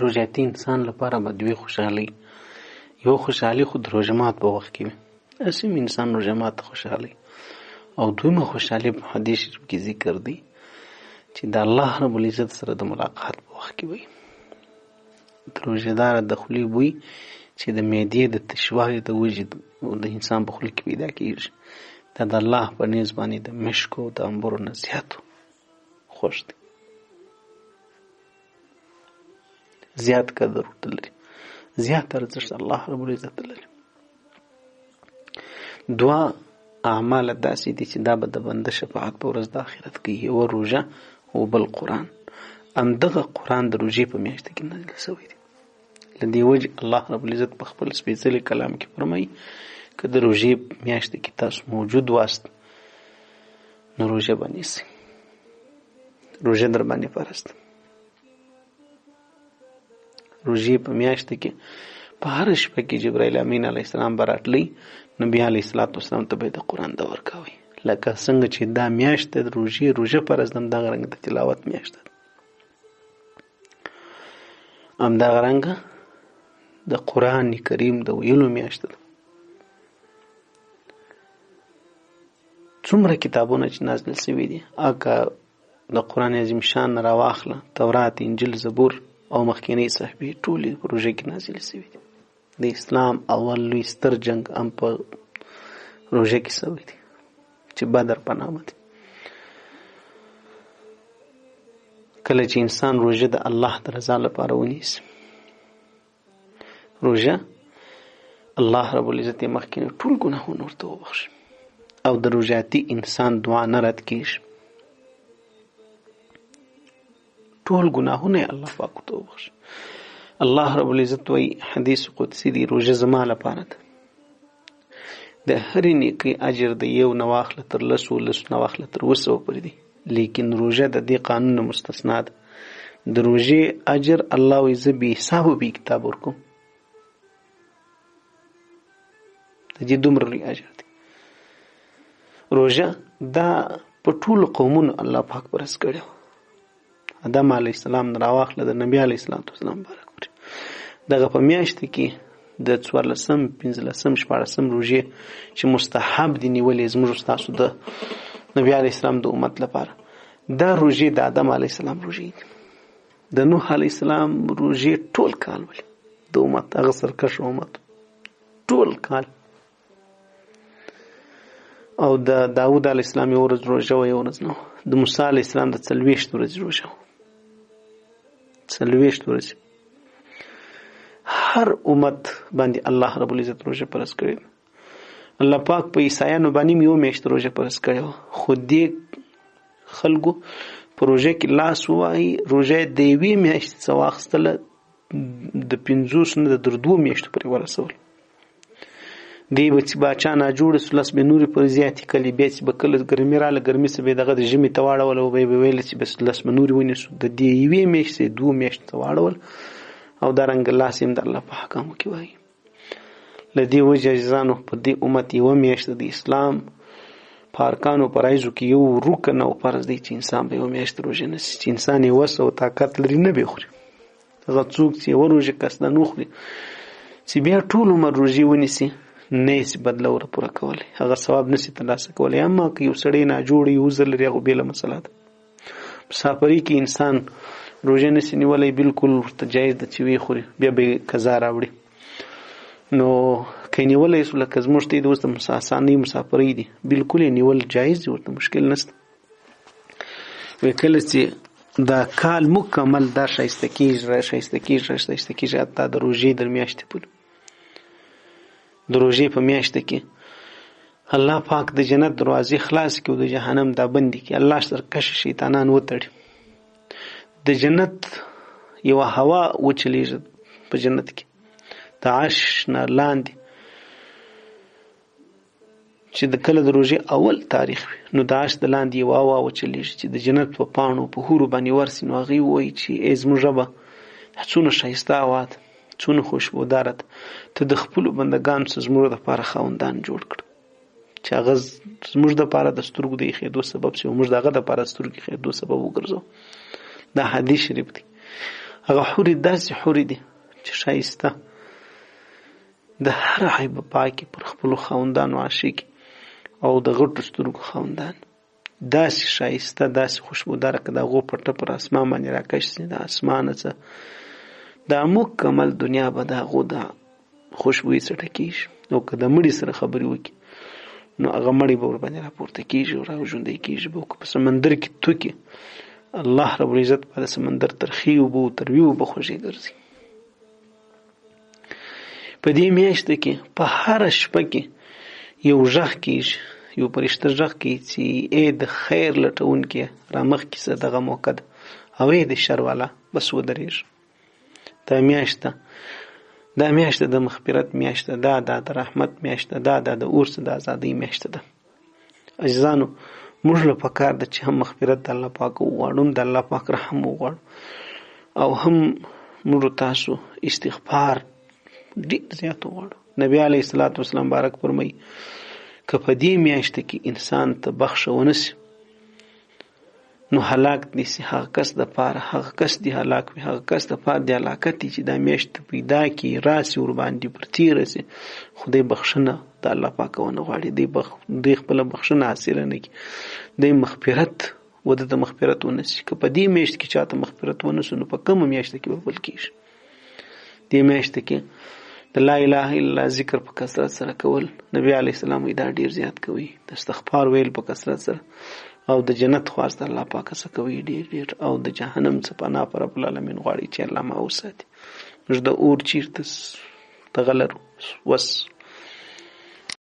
روژاتي انسان لپاره به دوې خوشحالۍ، یوه خوشحالي خو د روژه مات په وخت کې وي، هسې هم انسان روژه مات ته خوشحالوي، او دویمه خوشحالي په حدیث شریف کې ذکر دی چې د الله رب العزت سره د ملاقات په وخت کې وي. د روژهدار د خولې بوی چې د معدې د تشوالي د وجې د انسان په خوله کې پیدا کیږي، دا د الله په نیز باندې د مشکو او د عنبرو نه زیات خوښ دی، زیات قدر ورته لري، زیات ارزښت الله رب العزت لري. دوا اعمال داسې دي چې دا به د بنده شفاعت په ورځ د آخرت کوي، یوه روژه او بل قرآن. همدغه قرآن د روژې په میاشت کې نازل شوی دی. له دې وجې الله رب العزت په خپل سپېڅلي کلام کې فرمایي که د روژې میاشت کې تاسو موجود واست نو روژه به نیسئ، روژه در باندې فرض ده. روژې په میاشت کې په هره شپه کې جبرائیل امین علیه السلام به راتلی، نبي علیه الصلاة والسلام ته به یې د قرآن د ورکاوی. لکه څنګه چې دا میاشت د روژې روژه فرض ده، همدغه رنګ د تلاوت میاشت ده، همدغه رنګ د قرآن کریم د ویلو میاشت ده. څومره کتابونه چې نازل سوي دي، اکه د قرآن عظیم شان نه راواخله، تورات، انجیل، زبور او مخکینۍ صحیفې ټولې په روژه کې نازلې سوي دي. د اسلام اول لوی ستر جنګ هم په روژه کې سوی دی چې بدر په نامه دی. کله چې انسان روژه د الله د رضا لپاره ونیسي، روژه الله رب العزت یې مخکینی ټول ګناهونه ورته وبخښي او د روژاتي انسان دعا نه رد کیږي، ټول ګناهونه یې الله پاک ورته وبخښي. الله رب العزت وایي، حدیث قدسي دی، روژه زما لپاره ده، د هرې نیکۍ اجر د یو نه واخله تر لسو، لسو نه واخله تر 700 پورې دی، لیکن روژه د دې قانون نه مستثنا ده. د روژې اجر الله وایي زه بې حساب او بې کتاب ورکوم، د دې دومره لوی اجر دی. روژه دا په ټولو قومونو الله پاک فرض کړې وه، آدم علیه السلام نه راواخله د نبي علیه الصلاة والسلام مبارک پورې. دغه په میاشت کې د 14، 15، 16 روژې چې مستحب دي نیولې زموږ ستاسو د نبي علیه السلام د امت لپاره، دا روژې د آدم علیه السلام روژې دي. د نوح علیه السلام روژې ټول کال ولې د امت هغه سرکښ امت ټول کال، او د داود علیه السلام یوه ورځ روژه وه یوه ورځ نه وه. د موسی علیه السلام د 40 ورځې روژه وه، 40 ورځې. هر امت باندې الله رب العزت روژه فرض کړې ده. الله پاک په عیسایانو باندې هم یوه میاشت روژه فرض کړې وه، خو دې خلکو په روژه کې لاس ووهي، روژه یې د یوې میاشتې څه واخیستله، د 50 نه د تر 2 میاشتو پورې ورسول. دی به چې باچا ناجوړ سو، لس به نورې پورې زیاتې کړې، بیا چې به کله ګرمي راله، ګرمي څه به یې دغه د ژمي ته واړوله، او به یې ویل چې بس لس به نورې ونیسو. د دې یوې میاشتې یې 2 میاشتو ته واړول، او دا رنګه لاس یې هم د الله په احکامو کې وایي. له دې وجې عزیزانو په دې امت یوه میاشت د اسلام په ارکانو فرایضو کې یو رکن او فرض دی چې انسان به یوه میاشت روژه نیسي، چې انسان یې وس او طاقت لري نه به خوري. هغه څوک چې یوه روژه قصدا نه خوري، چې بیا ټول عمر روژې ونیسي، نه یې سي بدله ور پوره کولی، هغه ثواب نه سي ترلاسه کولی. اما که یو سړی ناجوړ وي، عذر لري، هغه بېله مسله ده. په سفري کې انسان روژه نه سي نیولی، بالکل ورته جایز ده چې ویې خوري، بیا به یې قضا راوړي. نو که یې نیولی سو، لکه زموږ ته د اوس د اسانۍ مسافرۍ دي، بالکل یې نیول جایز دي، ورته مشکل نشته. وایي کله چې دا کال مکمل دا ښایسته کېږي، را ښایسته کېږي، را ښایسته کېږي، حتی د روژې در میاشتې پورې، د روژې په میاشت کې الله پاک د جنت دروازې خلاص کړي او د جهنم دا بندې کړي، الله سرکش شیطانان وتړي، د جنت یوه هوا وچلېږي په جنت کې د عرش نه لاندې، چې د کله د روژې اول تاریخ وي، نو د عرش د لاندې یوه هوا وچلېږي چې د جنت په پاڼو په حورو باندې ورسي. نو هغوی ووایي چې ای زموږ ربه، دا څونه ښایسته هوا ده، څونه خوشبوداره ده، ته د خپلو بندګانو څخه زموږ دپاره خاوندان جوړ کړه، چې هغه زموږ دپاره د سترګو د ایښېدو سبب شي او موږ د هغه دپاره د سترګو ایښېدو سبب وګرځو. دا حدیث شریف دی. هغه حورې داسې حورې دي چې ښایسته، د هر عیب پاکې، پر خپلو خاوندانو عاشقې او د غټو سترګو خاوندان، داسې ښایسته، داسې خوشبوداره، که د هغو پټه پر اسمان باندې راکش سي، د اسمانه څه دا مکمل دنیا به د هغو د خوشبویي څخه ډکېږي. او که د مړي سره خبرې وکړي نو هغه مړی به ورباندې راپورته کېږي او راژوندی کېږي به. که په سمندر کې توکي، الله رب العزت به د سمندر ترخې اوبه او تروې اوبه خوږې ګرځي. په دې میاشت کې په هره شپه کې یو غږ کېږي، یو فرشته غږ کوي چې ای د خیر لټونکي رامخکې سه، دغه موقع ده، او ای د شر والا بس ودرېږه. دا میاشت ده، دا میاشت د مغفرت میاشت ده، دا د رحمت میاشت ده، دا د اور څخه د ازادۍ میاشت ده. عزیزانو، موږ له پکار ده چې هم مغفرت د الله پاک وغواړو، هم د الله پاک رحم وغواړو، او هم موږ تاسو استغفار ډېر زیات وغواړو. نبی علیه الصلاة والسلام مبارک فرمایي که په دې میاشت کې انسان ته بخښه ونه سي نو هلاک دي سي، هغه کس د پاره، هغه کس دي هلاک وي، هغه کس د پاره دي هلاکت دي چې دا میاشت پیدا کړي، راسي ورباندې پر تېره سي، خو دی بخښنه د الله پاک ونه غواړي، دی خپله بخښنه حاصله نه کړي، دی مغفرت و ده ته مغفرت ونه سي. که په دې میاشت کې چاته مغفرت ونه سو نو په کومه میاشت کې به بل کېږي؟ دې میاشت کې د لا اله الا الله ذکر په کثرت سره کول، نبی علیه السلام وایي دا ډېر زیات کوي، د استغفار ویل په کثرت سره، او د جنت خواست الله پاک څخه کوي ډېر ډېر، او د جهنم څخه پناه پر رب العالمین غواړي چې الله ما وساتي. موږ د اور چیرته دغه لرو وس.